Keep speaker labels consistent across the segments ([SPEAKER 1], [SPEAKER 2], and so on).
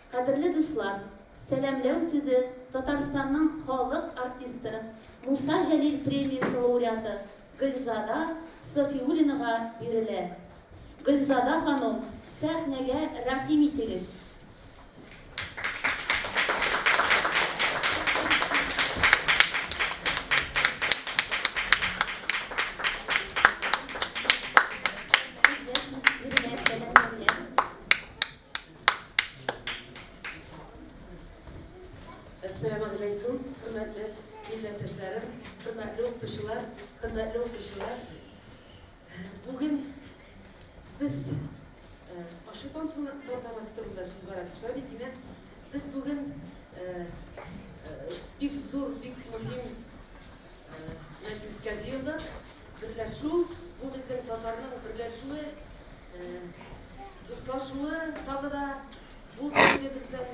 [SPEAKER 1] Кадерле дуслар, сәламләү сүзе Татарстанның халык артисты, Муса Җәлил премиясе лауреаты Гөлзада Сафиуллинага бирелә. Гөлзада ханум, сәхнәгә рәхим итегез! Сезгә сүз бирелә, сәламләргә.
[SPEAKER 2] Әссәламегаләйкүм, хөрмәтле милләттәшләрем, хөрмәтле укытучылар, хөрмәтле укучылар. Бүген без ачу тантанасы турында сүз бара бит, шулай бит, димәк, без бүген бик зур, бик мөһим мәҗлескә җыелдык. Берләшү, бу безнең татарның берләшүе, дуслашуы тагы да бу инде безнең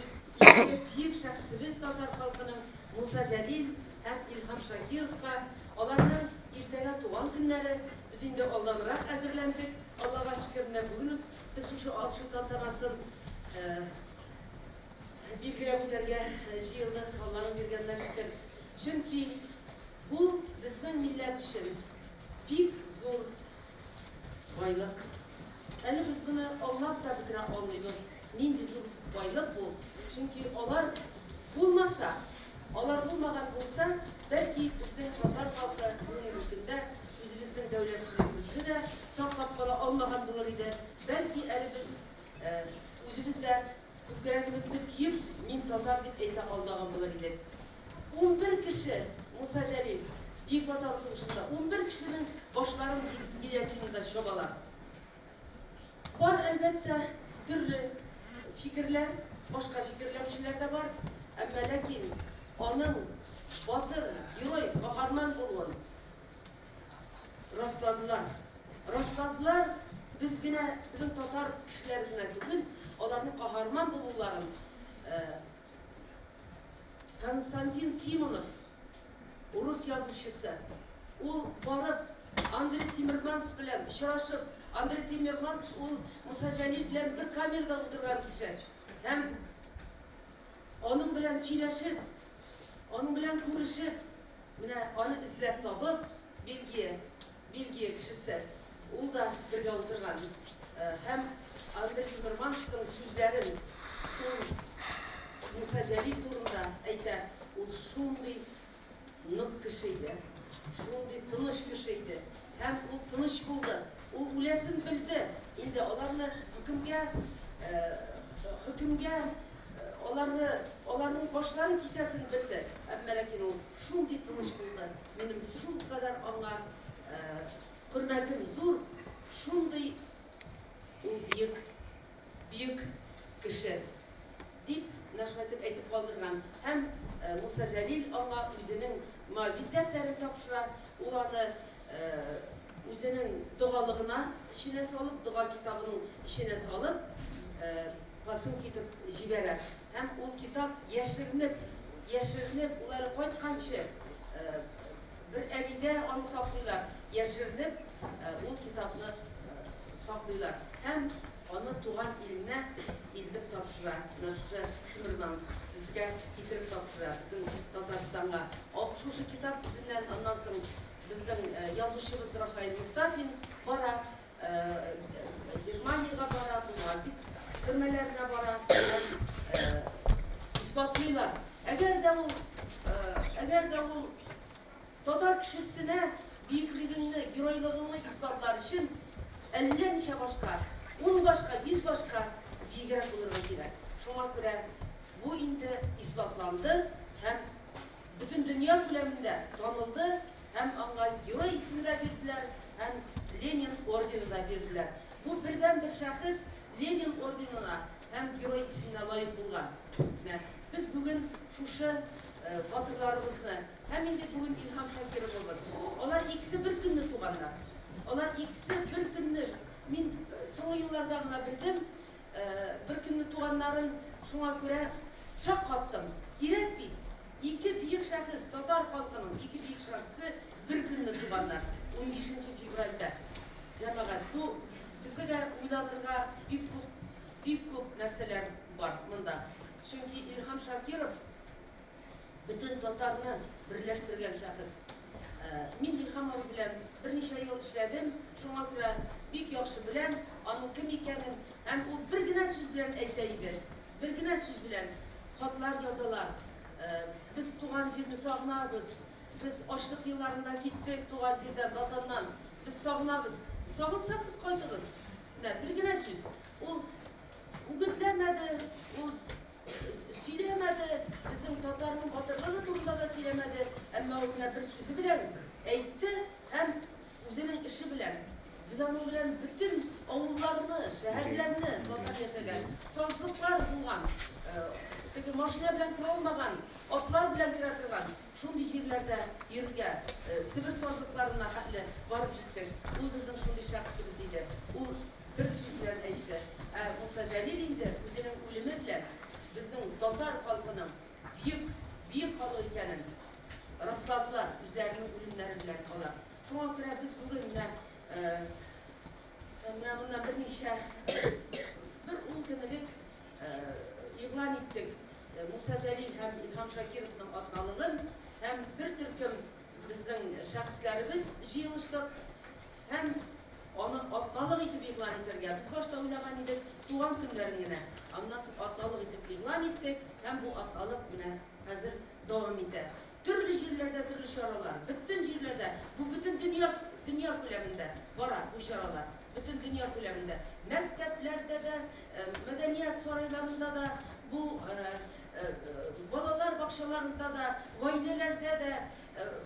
[SPEAKER 2] ике бөек шәхесебез татар халкының Муса Җәлил һәм Илһам Шакировка, аларның иртәгә туган көннәре, без инде алданрак әзерләндек, Аллага шөкер, менә бүген үк без шушы ачу тантанасын билгеләп үтәргә җыелдык, Алланың биргәненә шөкер. Чөнки бу безнең милләт өчен бик зур байлык. Әле без моны аңлап та бетерә алмыйбыз, нинди зур байлык бу. Чөнки алар булмаса, алар булмаган булса, бәлки безнең татар халкы бүгенге көндә үзебезнең дәүләтчелегебезне дә саклап кала алмаган булыр иде. Бәлки әле без үзебез дә күкрәгебезне төеп, мин татар дип әйтә алмаган булыр идек. 11 кеше Муса Җәлил Бөек Ватан сугышында 11 кешенең башларын гильотинада чабалар. Бар, әлбәттә, төрле фикерләр, башка фикерләүчеләр дә бар, әмма ләкин аның батыр, герой, каһарман булуын расладылар. Расладылар, без генә, безнең татар кешеләре генә түгел, аларның каһарман булуларын Константин Симонов, урыс язучысы, ул барып Андрей Тиммерманс белән очрашып, Андрей Тиммерманс ул Муса Җәлил белән бер камерада утырган кеше. Һәм аның белән сөйләшеп, аның белән күрешеп, менә аны эзләп табып, Бельгия, Бельгия кешесе, ул да бергә утырган. Һәм Андрей Тиммермансның сүзләрен ул Муса Җәлил турында әйтә, ул шундый нык кеше иде, шундый тыныч кеше иде. Һәм ул тыныч булды, ул үләсен белде. Инде аларны хөкемгә, хөкемгә аларны, аларның башларын кисәсен белде. Әмма ләкин ул шундый тыныч булды. Минем шулкадәр аңа хөрмәтем зур, шундый ул бөек, бөек кеше, дип, менә шулай итеп әйтеп калдырган. Һәм Муса Җәлил аңа үзенең Моабит дәфтәрен тапшыра, ул аны үзенең догалыгына эченә салып, дога китабының эченә салып, посылка итеп җибәрә. Һәм ул китап яшеренеп, яшеренеп, ул әле кайтканчы бер әбидә аны саклыйлар, яшеренеп ул китапны саклыйлар. Һәм аны туган иленә илтеп тапшыра. Менә шушы Тиммерманс безгә китереп тапшыра, безнең Татарстанга. Шушы китап үзеннән аннан соң безнең язучыбыз Рафаэль Мостафин бара, Германиягә бара, Моабит төрмәләренә бара һәм исбатлыйлар. Әгәр дә ул, әгәр дә ул татар кешесенә бөеклегеңне, геройлыгыңны исбатлар өчен әллә ничә башка, ун башка, 100 башка биегрәк булырга кирәк. Шуңа күрә бу инде исбатланды һәм бөтен дөнья күләмендә танылды һәм аңа герой исеме дә бирделәр һәм Ленин ордены да бирделәр. Бу бердәнбер шәхес Ленин орденына һәм герой исеменә лаек булган. Менә без бүген шушы батырларыбызны һәм инде бүген Илһам Шакировыбыз. Алар икесе бер көнне туганнар. Алар икесе бер көнне, мин соңгы елларда гына белдем, бер көнне туганнарын, шуңа күрә шаккаттым. Кирәк бит, ике бөек шәхес, татар халкының ике бөек шәхесе бер көнне туганнар, 15 февральдә. Җәмәгать, бу безгә уйланырга бик күп, бик күп нәрсәләр бар монда. Чөнки Илһам Шакиров бөтен татарны берләштергән шәхес. Мин Илһам абый белән берничә ел эшләдем, шуңа күрә бик яхшы беләм аның кем икәнен. Һәм ул бер генә сүз белән әйтә иде, бер генә сүз белән хатлар язалар. Без туган җирне сагынабыз, без ачлык елларында киттек туган җирдән, ватаннан, без сагынабыз. Сагынсагыз кайтыгыз. Менә бер генә сүз. Ул үгетләмәде, ул сөйләмәде, безнең татарның батырлыгы турында да сөйләмәде, әмма ул менә бер сүзе белән әйтте һәм үзенең эше белән. Без аның белән бөтен авылларны, шәһәрләрне татар яшәгән, сазлыклар булган, теге машина белән керә алмаган, атлар белән керә торган шундый җирләрдә йөрергә, Себер сазлыкларына хәтле барып җиттек. Ул безнең шундый шәхесебез иде. Ул бер сүз белән әйтте. Ә Муса Җәлил инде үзенең үлеме белән безнең татар халкының бөек, бөек халык икәнен расладылар үзләренең үлемнәре белән алар. Шуңа күрә без бүген менә менә моннан берничә бер ун көн элек игълан иттек Муса Җәлил һәм Илһам Шакировның атналыгын һәм бер төркем безнең шәхесләребез җыелыштык һәм аны атналык итеп игълан итәргә. Без башта уйлаган идек туган көннәрен генә. Аннан соң атналык итеп игълан иттек һәм бу атналык менә хәзер дәвам итә. Төрле җирләрдә төрле чаралар, бөтен җирләрдә, бу бөтен дөнья дөнья күләмендә бара бу чаралар. Бөтен дөнья күләмендә. Мәктәпләрдә дә, мәдәният сарайларында да, бу балалар бакчаларында да, гаиләләрдә дә,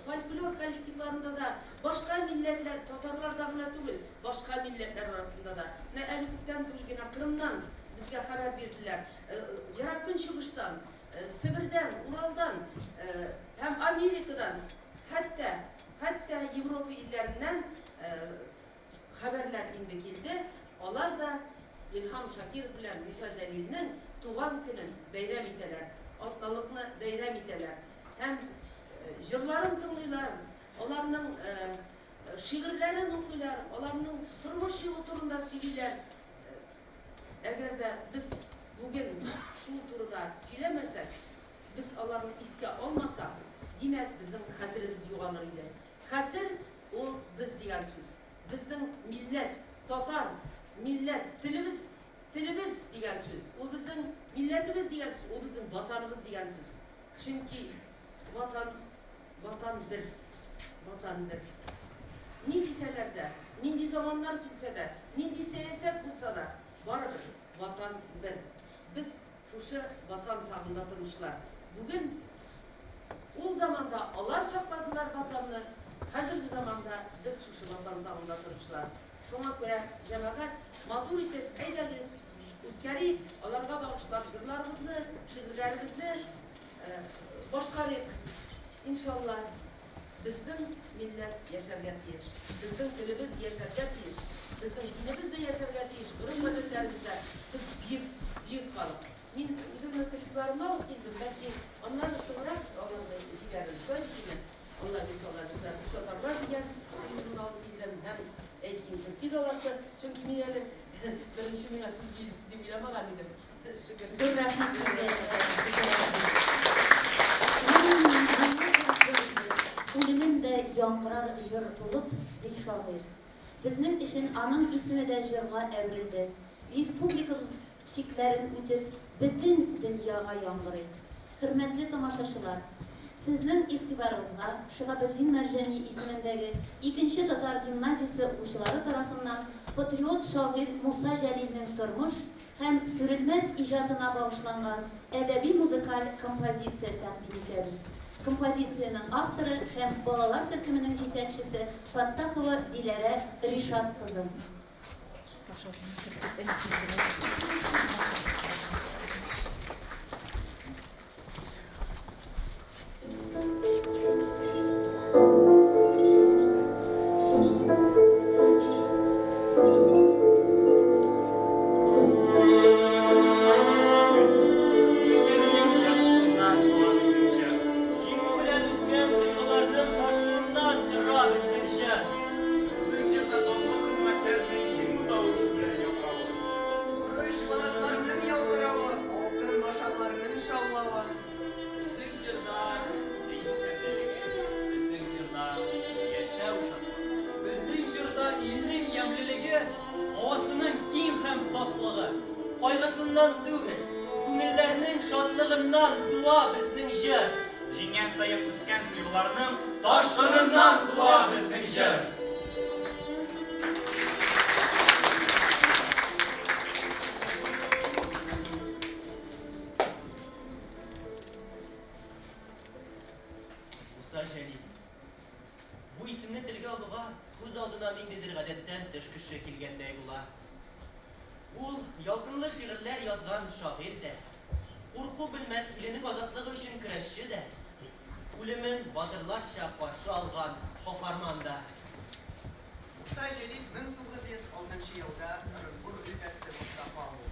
[SPEAKER 2] фольклор коллективларында да, башка милләтләр, татарларда гына түгел, башка милләтләр арасында да. Менә әле күптән түгел генә Кырымнан безгә хәбәр бирделәр. Ерак Көнчыгыштан, Себердән, Уралдан һәм Америкадан, хәтта хәтта Европа илләреннән хәбәрләр инде килде. Алар да Илһам Шакиров белән Муса Җәлилнең туган көнен бәйрәм итәләр, атналыкны бәйрәм итәләр. Һәм җырларын тыңлыйлар, аларның шигырьләрен укыйлар, аларның тормыш юлы турында сөйлиләр. Әгәр дә без бүген шул турыда сөйләмәсәк, без аларны искә алмасак, димәк, безнең хәтеребез югалыр иде. Хәтер ул без дигән сүз. Безнең милләт, татар, милләт, телебез, телебез дигән сүз. Ул безнең милләтебез дигән сүз, ул безнең ватаныбыз дигән сүз. Чөнки ватан, ватан бер, ватан бер. Ни дисәләр дә, нинди заманнар килсә дә, нинди сәясәт булса да, барыбер ватан бер. Без шушы ватан сагында торучылар. Бүген ул заманда алар сакладылар ватанны, хәзерге заманда без шушы ватан сагында торучылар. Шуңа күрә җәмәгать матур итеп әйдәгез, үткәрик, аларга багышлап җырларыбызны, шигырьләребезне башкарыйк. Иншалла, безнең милләт яшәргә тиеш, безнең телебез яшәргә тиеш, безнең динебез дә яшәргә тиеш, гореф-гадәтләребез дә. Без бөек, бөек халык. Мин үземнең клипларымны алып килдем, бәлки аннары соңрак аларны җибәрербез. Шулай бит инде? Алла бирсә, Алла бирсә, без татарлар дигән клибымны алып килдем һәм әйтим, төрки даласы. Чөнки мин әле беренче миңа сүз бирерсез дип уйламаган идем. Шөкер.
[SPEAKER 1] Зур рәхмәт сезгә. Үлемем дә яңгырар җыр булып, ди шагыйрь. Безнең өчен аның исеме дә җырга әверелде. Республикабыз чикләрен үтеп, бөтен дөньяга яңгырый. Хөрмәтле тамашачылар, сезнең игътибарыгызга Шиһабетдин Мәрҗани исемендәге икенче татар гимназиясе укучылары тарафыннан патриот шагыйрь Муса Җәлилнең тормыш һәм сүрелмәс иҗатына багышланган әдәби-музыкаль композиция тәкъдим итәбез. Композициянең авторы һәм балалар төркеменең җитәкчесе Фаттахова Диләрә Ришат кызы.
[SPEAKER 3] Яхшысыннан туа безнең җыр. Җиңү белән үскән тойгыларның ташуыннан тора безнең җыр.
[SPEAKER 4] Безнең җыр да данлы хезмәтләрнең җиңү тавышы белән яңгыравы.
[SPEAKER 5] Корыч канатларның
[SPEAKER 3] Күңелләрнең шатлыгыннан туа безнең җыр.
[SPEAKER 4] Җиңгән саен үскән тойгыларның
[SPEAKER 3] ташкыныннан туа безнең җыр. Муса Җәлил. Бу исемне телгә алуга күз алдына ниндидер гадәттән тыш кеше килгәндәй була. Ул ялкынлы шигырьләр язган шагыйрь дә, курку белмәс иленең азатлыгы өчен көрәшче дә, үлемен батырларча каршы алган каһарман да.
[SPEAKER 5] Муса Җәлил 1906 елда Ырынбур өлкәсе Мостафа авылында.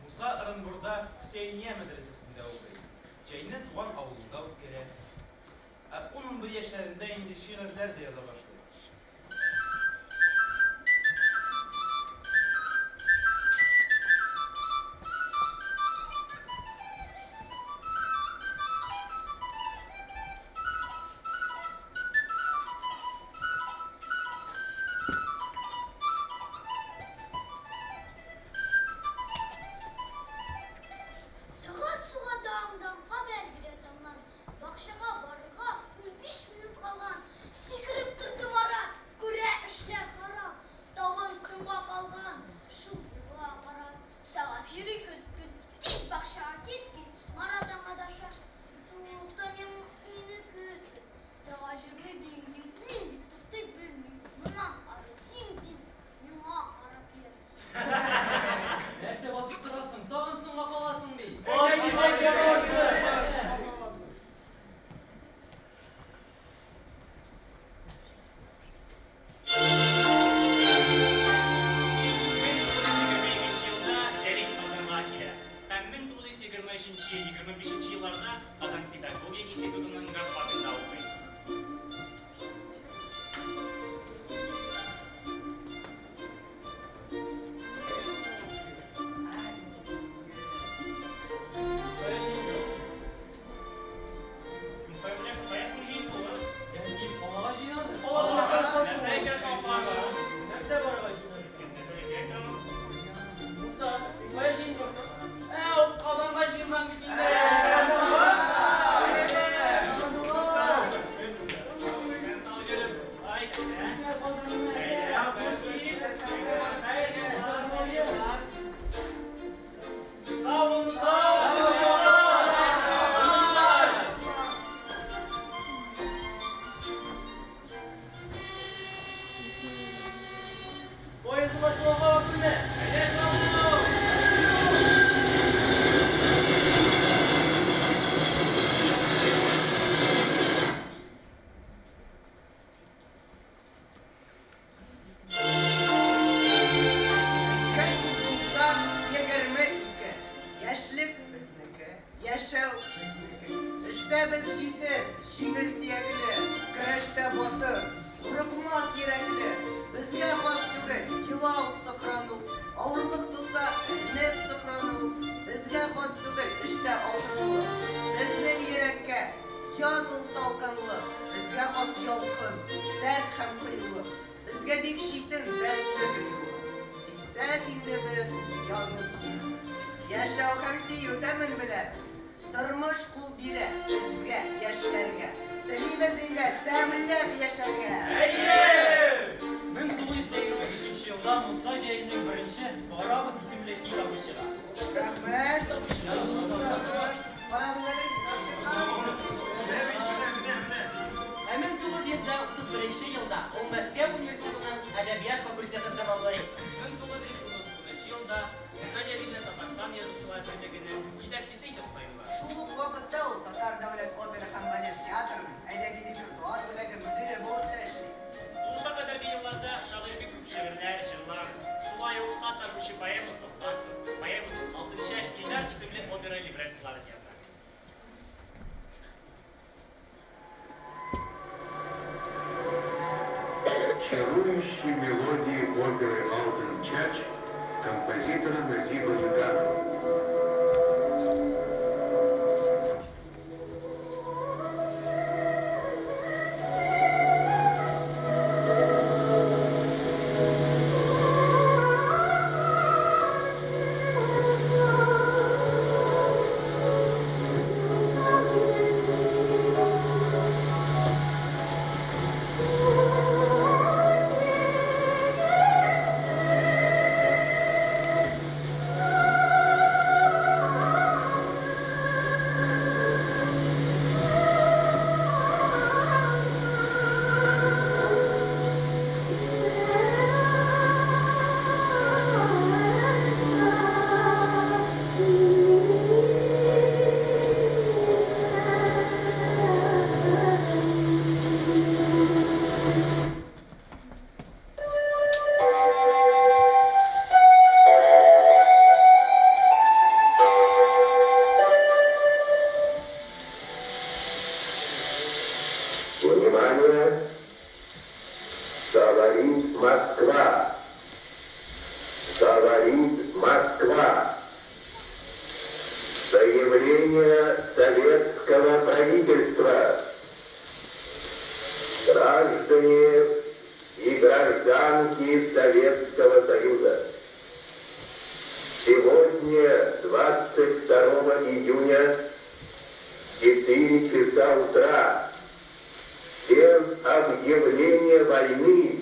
[SPEAKER 4] Муса Ырынбурда Хөсәения мәдрәсәсендә укый. Җәйне туган авылында үткәрә. Ә 10-11 яшьләрендә инде шигырьләр дә яза башлый.
[SPEAKER 6] Сәгать суга да аңдан хәбәр бирә таңнан. Бакчага барырга 15 минут калган. Сикереп тордым.
[SPEAKER 5] Яшәү безнеке. Эштә без җитез, җиңел сөякле, көрәштә батыр, курыкмас йөрәкле. Безгә хас түгел елау, сыкрану, авырлык туса, әрнеп сыкрану. Безгә хас түгел эштә акрынлык. Безнең йөрәккә ят ул салкынлык. Безгә хас ялкын, дәрт һәм кыюлык. Безгә бик читен дәртле кыюлык. Сөйсәк инде без, янып сөябез. Яшәү һәм сөю тәмен беләбез. Тормыш кул бирә безгә, яшьләргә. Телибез инде тәмләп яшәргә.
[SPEAKER 7] Әйе! 1925 елда Муса Җәлилнең беренче Барабыз исемле китабы чыга.
[SPEAKER 5] Рәхмәт. Барабыз әле китап чыккан.
[SPEAKER 4] Менә бит, менә, менә, менә.
[SPEAKER 3] Ә 1931 елда ул Мәскәү университетының әдәбият факультетын тәмамлый.
[SPEAKER 7] 1939 елда Муса Җәлилне Татарстан Язучылар берлегенең җитәкчесе итеп сайлыйлар.
[SPEAKER 5] Шул ук вакытта ул Татар дәүләт опера һәм балет театрының әдәби репертуар бүлеге мөдире булып та эшли.
[SPEAKER 7] Сугышка кадәрге елларда шагыйрь бик күп шигырьләр, җырлар, шулай ук Хат ташучы поэмасы, поэмасы Алтынчәч, Илдар исемле опера либреттоларын яза.
[SPEAKER 8] Чарующие мелодии оперы «Алтынчач» композитора Назиба Жиганова. Внимание! Говорит Москва! Говорит Москва! Заявление советского правительства. Граждане и гражданки Советского Союза. Сегодня, 22 июня, 4 часа утра, без объявления войны,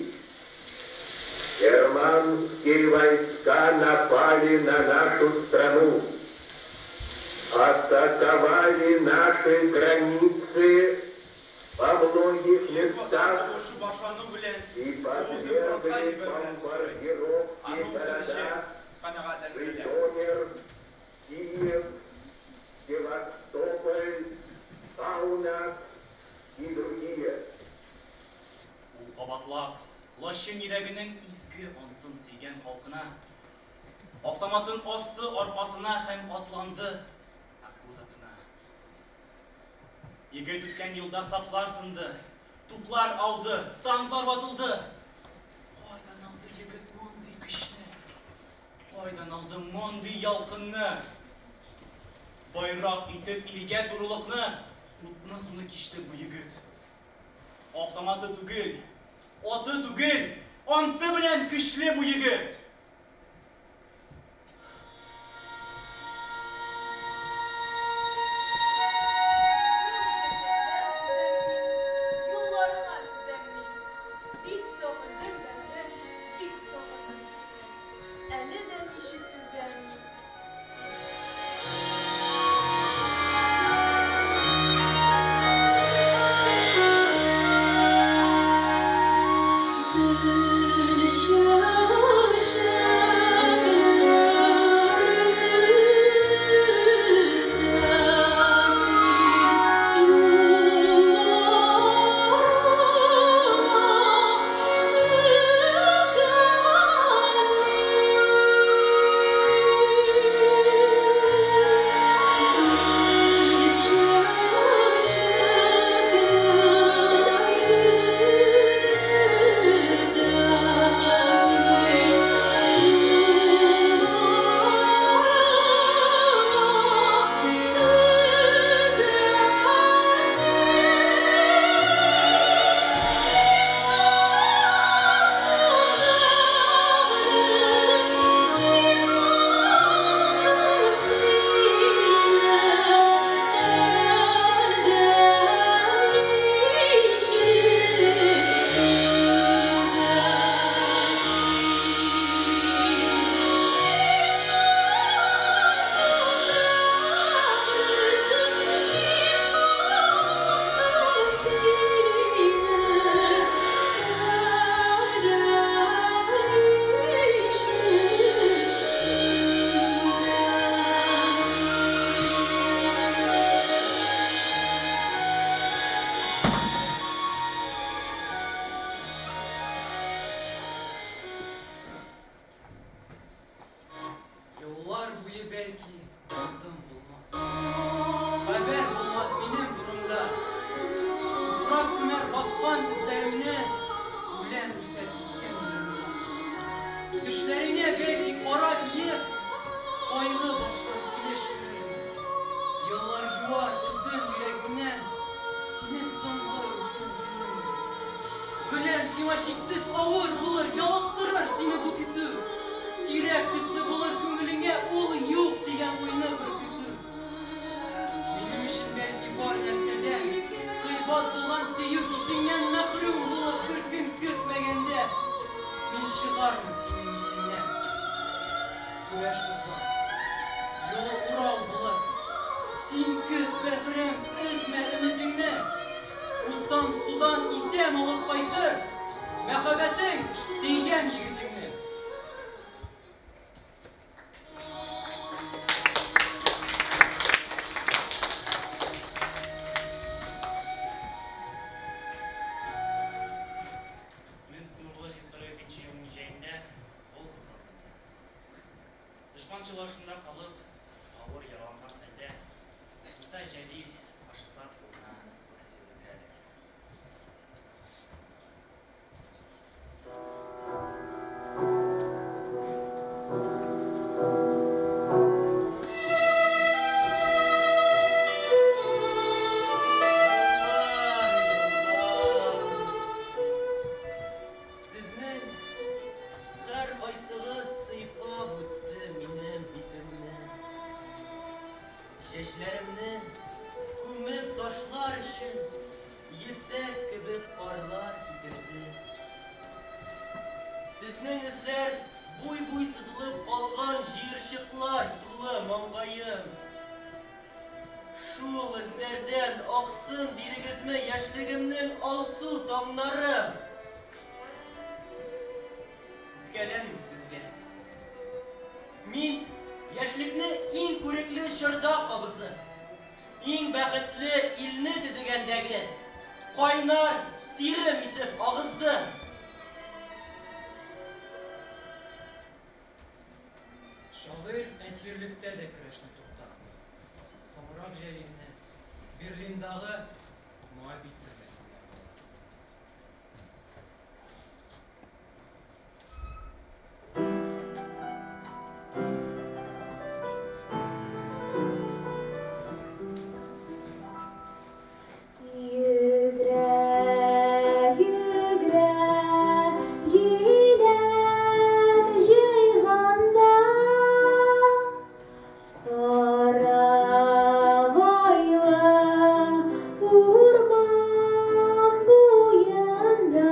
[SPEAKER 8] германские войска напали на нашу страну, атаковали наши границы во многих
[SPEAKER 4] Бөек Ватан
[SPEAKER 8] местах
[SPEAKER 4] сугышы башлану белән
[SPEAKER 8] и
[SPEAKER 4] ул үзен фронтка
[SPEAKER 8] подвергли
[SPEAKER 4] җибәрүләрен сорый.
[SPEAKER 8] бомбардировке
[SPEAKER 4] Аны үтерүче
[SPEAKER 8] города
[SPEAKER 4] канәгатьләндерелә.
[SPEAKER 8] Житомир, Киев, Севастополь, Каунас и другие.
[SPEAKER 7] Ул кабатлап, лачын йөрәгенең изге антын сөйгән халкына, автоматын асты аркасына һәм атланды Акбүз атына. Егет үткән елда сафлар сынды, туплар ауды, танклар ватылды. Кайдан алды егет мондый көчне? Кайдан алды мондый ялкынны? Байрак итеп илгә турылыкны, утны суны кичте бу егет. Автоматы түгел, аты түгел, анты белән көчле бу егет.
[SPEAKER 9] Юлларыңа төзәм мин. Бик сагындым, бәгърем, бик сагындым сине. Әле дә ничек түзәм мин.
[SPEAKER 1] Гөл чәчәкләр.
[SPEAKER 10] Еллар буе бәлки атым булмас. Хәбәр булмас минем турымда. Туфрак күмәр баскан эзләремне, үлән үсәр киткән урында. Төшләреңә бәлки кара киеп, кайгы башкан килеш керермен. Еллар юар эзен йөрәгеңнән, сине соңгы үпкән көнем. Беләм, сиңа чиксез авыр булыр, ялыктырыр сине бу көтү. Кирәк төсле булыр күңелеңә ул юк дигән уйны беркетү. Минем өчен бәлки бар нәрсәдән кыйбат булган сөю хисеңнән мәхрүм булып бер көн көтмәгәндә мин чыгармын синең исеңнән. Көрәш озак, юлы урау булыр. Син көт, бәгърем, өзмә өметеңне. Уттан, судан исән алып кайтыр мәхәббәтең сөйгән егетеңне.
[SPEAKER 7] Нугыз елның җәендә Волхов фронтында. Дошман чолгашында калып, авыр яраланган хәлдә Муса Җәлил фашистлар кулына әсирлеккә эләгә.
[SPEAKER 3] Еллар, еллар. Сезнең һәркайсыгыз сыйпап үтте минем битемне. Чәчләремне күмеп ташлар өчен ефәк кебек карлар китерде. Сезнең эзләр буй-буй сызылып калган җыерчыклар тулы маңгаем. Шул эзләрдән аксын дидегезме яшьлегемнең алсу таңнары? Үпкәләмим сезгә. Мин яшьлекне иң күрекле чорда кабызып, иң бәхетле илне төзегәндәге кайнар тирем итеп агыздым.
[SPEAKER 10] Шагыйрь әсирлектә дә көрәшне туктатмый. Соңрак Җәлилне Берлиндагы Моабит төрмәсендә алалар.
[SPEAKER 11] Йөгерә, йөгерә, җиләк җыйганда, Карагайлы урман буенда.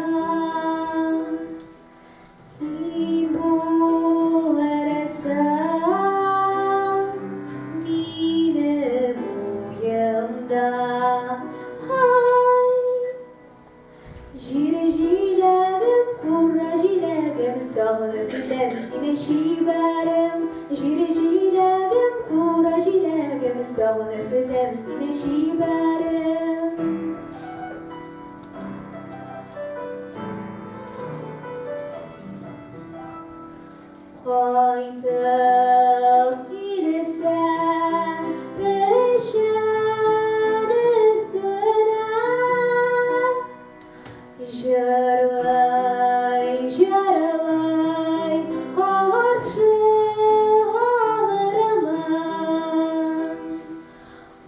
[SPEAKER 11] Син булырсың минем уемда. Һай! Җир җиләгем, кура җиләгем, сагынып көтәм сине чибәрем. Җир җиләгем, кура җиләгем, сагынып көтәм сине чибәрем. Кайтып килсәң печән өстенә, Җырлый, җырлый каршы алырмын.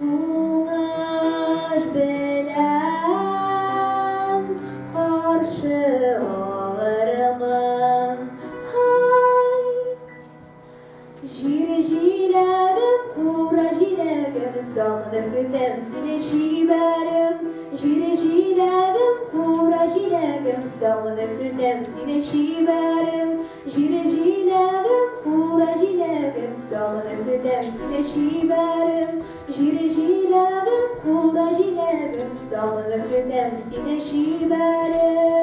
[SPEAKER 11] Уңыш белән каршы алырмын. Һай! Җир җиләгем, кура җиләгем, сагынып көтәм сине чибәрем. Җир җиләгем, кура җиләгем, сагынып көтәм сине чибәрем. Җир җиләгем, кура җиләгем, сагынып көтәм сине чибәрем. Җир җиләгем, кура җиләгем, сагынып көтәм сине чибәрем.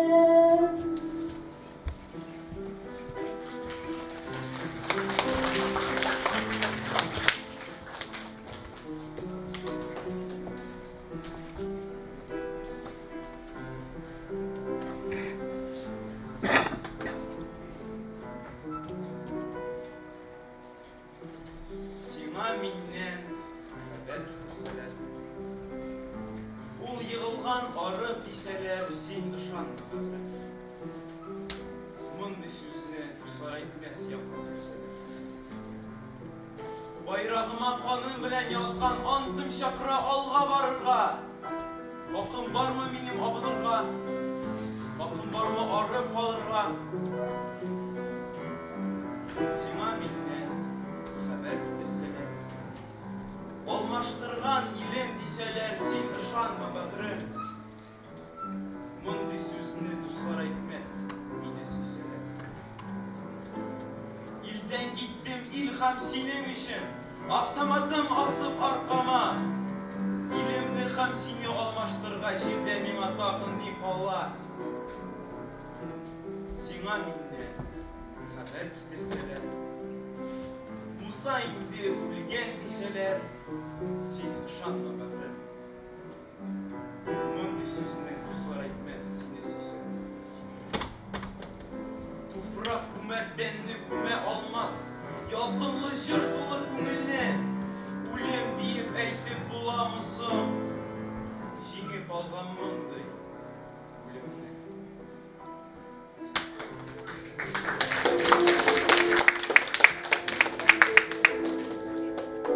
[SPEAKER 4] Сиңа миннән хәбәр китерсәләр, ул егылган арып дисәләр, син ышанма, бәгърем. Мондый сүзне дуслар әйтмәс, якын күрсәләр. Байрагыма каным белән язган антым чакыра алга барырга. Хакым бармы минем абынырга? Хакым бармы арып калырга? Сиңа миннән хәбәр китерсәләр, алмаштырган илен дисәләр, син ышанма, бәгърем. Мондый сүзне дуслар әйтмәс, мине сөйсәләр. Илдән киттем ил һәм синең өчен, автоматым асып аркама. Илемне һәм сине алмаштыргач, җирдә миңа тагын ни кала? Сиңа миннән хәбәр китерсәләр, Муса инде үлгән дисәләр, син ышанма, бәгърем. Мондый сүзне дуслар әйтмәс, сине сөйсәләр. Туфрак күмәр тәнне күмә алмас, ялкынлы җыр тулы күңелне. Үлем диеп әйтеп буламы соң, җиңеп алган мондый үлемне?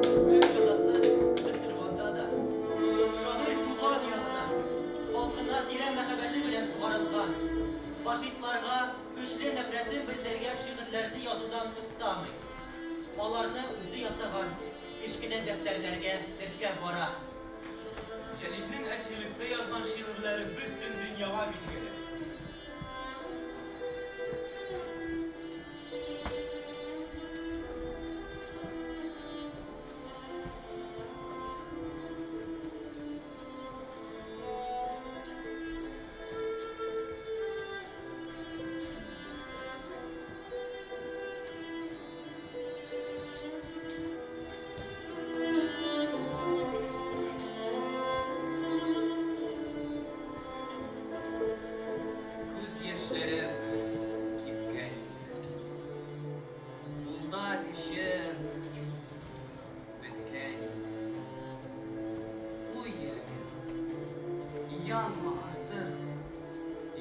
[SPEAKER 3] Үлем җәзасы көтеп торганда да, шагыйрь туган ягына, халкына тирән мәхәббәте белән сугарылган, фашистларга көчле нәфрәтен белдергән шигырьләрне язудан туктамый. Аларны үзе ясаган кечкенә дәфтәрләргә теркәп бара.
[SPEAKER 4] Җәлилнең әсирлектә язган шигырьләре бөтен дөньяга билгеле.
[SPEAKER 10] Күз яшьләрем кипкән инде. Кулда көчем беткән инде. Куй, йөрәгем, янма артык.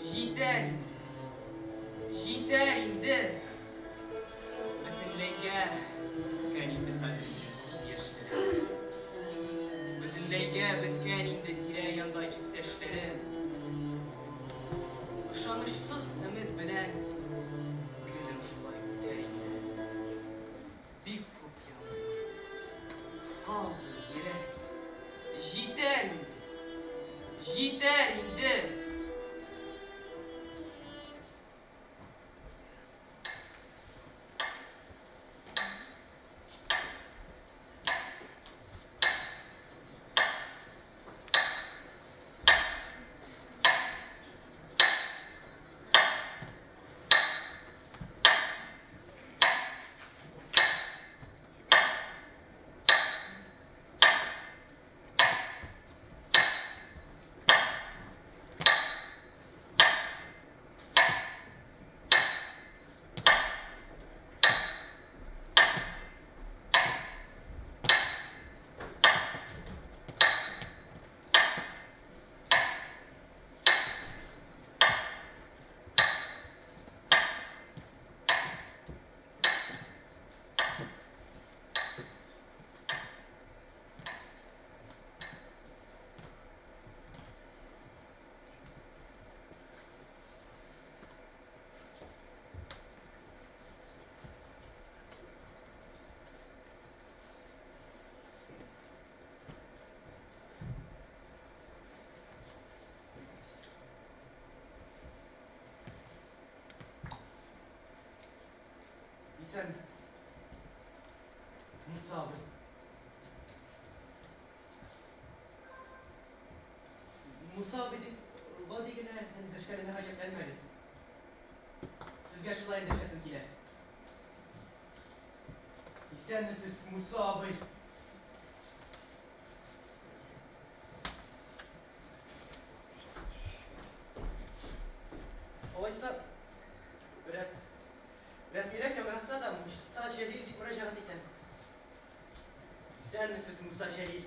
[SPEAKER 10] Җитәр инде, җитәр инде. Бөтенләйгә беткән инде хәзер минем күз яшьләрем. Бөтенләйгә беткән инде тирә-янда иптәшләрем. Ышанычсыз өмет белән көнем шулай үтәр инде. Бик күп яндым. Калды йөрәк. Җитәр инде. Җитәр инде.
[SPEAKER 3] Исәнмесез. Муса абый. Муса абый дип гади генә эндәшкәнемә гаҗәпләнмәгез. Сезгә шулай эндәшәсем килә. Исәнмесез, Муса абый.
[SPEAKER 5] Алайса, бераз рәсмирәк яңгыраса да, Муса Җәлил дип мөрәҗәгать итәм.
[SPEAKER 3] Исәнмесез, Муса Җәлил.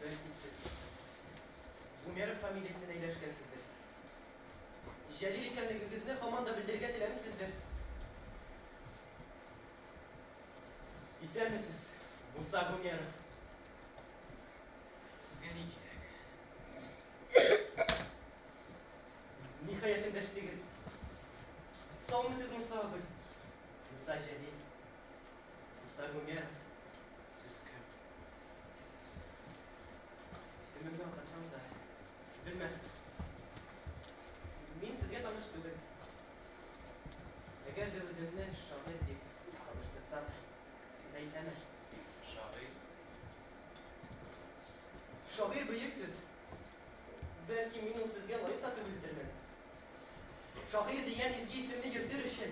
[SPEAKER 3] Бәлки сез Гумеров фамилиясенә ияләшкәнсездер. Җәлил икәнлегегезне һаман да белдерергә теләмисездер. Исәнмесез, Муса Гумеров.
[SPEAKER 7] Сезгә ни кирәк?
[SPEAKER 3] Ниһаять эндәштегез. Саумысыз, Муса абый. Муса Җәлил. Муса Гумеров.
[SPEAKER 7] Сез кем?
[SPEAKER 3] Исемемне атасам да, белмәссез. Мин сезгә таныш түгел. Әгәр дә үземне шагыйрь дип таныштырсам, гаепләмәссез.
[SPEAKER 7] Шагыйрь?
[SPEAKER 3] Шагыйрь бөек сүз. Бәлки мин ул сүзгә лаек та түгелдермен. Шагыйрь дигән изге исемне йөртер өчен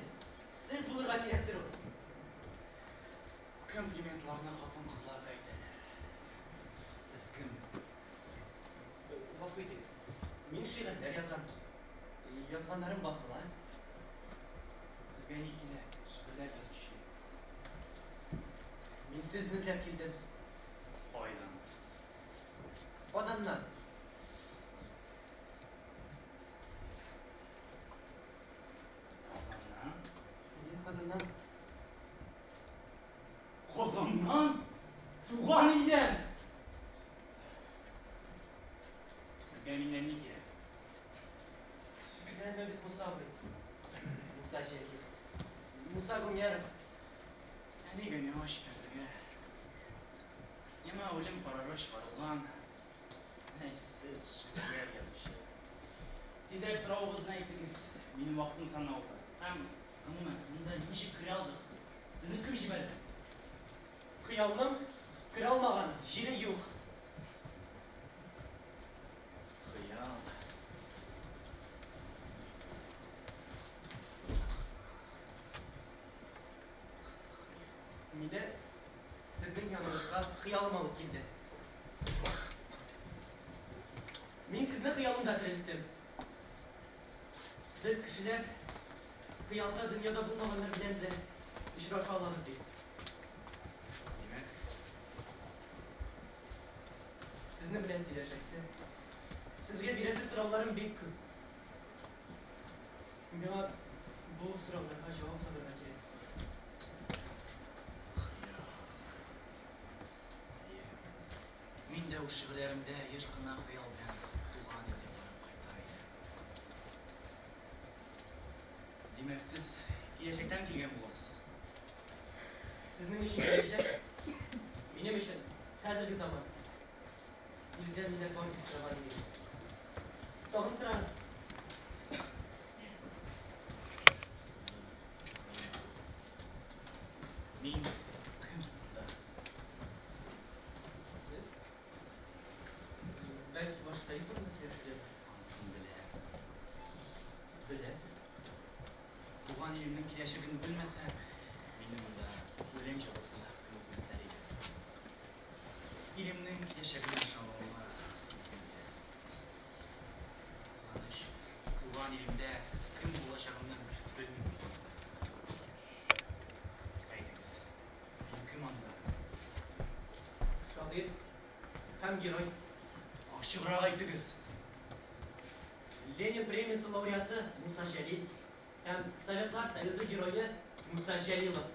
[SPEAKER 3] сез булырга кирәктер ул.
[SPEAKER 7] Комплиментларны хатын-кызларга әйтәләр. Сез кем?
[SPEAKER 3] Гафу итегез. Мин шигырьләр язам. Язганнарым басыла.
[SPEAKER 7] Сезгә ни кирәк, шигырьләр язучы?
[SPEAKER 3] Мин сезне эзләп килдем.
[SPEAKER 7] Кайдан?
[SPEAKER 3] Казаннан.
[SPEAKER 7] Казаннан?
[SPEAKER 3] Мин Казаннан.
[SPEAKER 7] Казаннан? Туган илдән! Сезгә миннән ни кирәк?
[SPEAKER 3] Шикләнмәгез, Муса абый. Муса Җәлил. Муса Гумеров.
[SPEAKER 7] Ә нигә миңа шикләнергә? Миңа үлем карары чыгарылган. Әй, сез, шигырьләр язучы. Тизрәк соравыгызны әйтегез, минем вакытым санаулы. Һәм, гомумән, сез монда ничек керә алдыгыз? Сезне кем җибәрде?
[SPEAKER 3] Хыялның керә алмаган җире юк.
[SPEAKER 7] Хыял.
[SPEAKER 3] Мине сезнең яныгызга хыялым алып килде. Мин сезне хыялымда терелттем. Без кешеләр хыялда дөньяда булмаганнар белән дә очраша алабыз бит.
[SPEAKER 7] Димәк,
[SPEAKER 3] Сезнең белән сөйләшәсе, сезгә бирәсе сорауларым бик күп. Миңа бу сорауларга җавап табарга кирәк.
[SPEAKER 7] Хыял. Әйе. Мин дә үз шигырьләремдә еш кына хыял белән туган илгә барып кайта идем. Димәк, сез киләчәктән килгән буласыз.
[SPEAKER 3] Сезнең өчен киләчәк, минем өчен хәзерге заман. Илдә ниләр бар дип сораган идегез. Тагын сорагыз.
[SPEAKER 7] Мин кем монда?
[SPEAKER 3] Сез? Бәлки башта ил турында сөйләшергәдер?
[SPEAKER 7] Анысын беләм.
[SPEAKER 3] Беләсез.
[SPEAKER 7] Туган илемнең киләчәген белмәсәм, мине монда үлем җәзасына хөкем итмәсләр иде. Илемнең киләчәгенә ышануыма күп инде. Кызганыч, туган илемдә кем булачагымны белмим. Әйтегез, мин кем анда?
[SPEAKER 3] Шагыйрь һәм герой.
[SPEAKER 7] Ачыграк әйтегез.
[SPEAKER 3] Ленин премиясе лауреаты Муса Җәлил һәм Советлар Союзы герое Муса Җәлилов.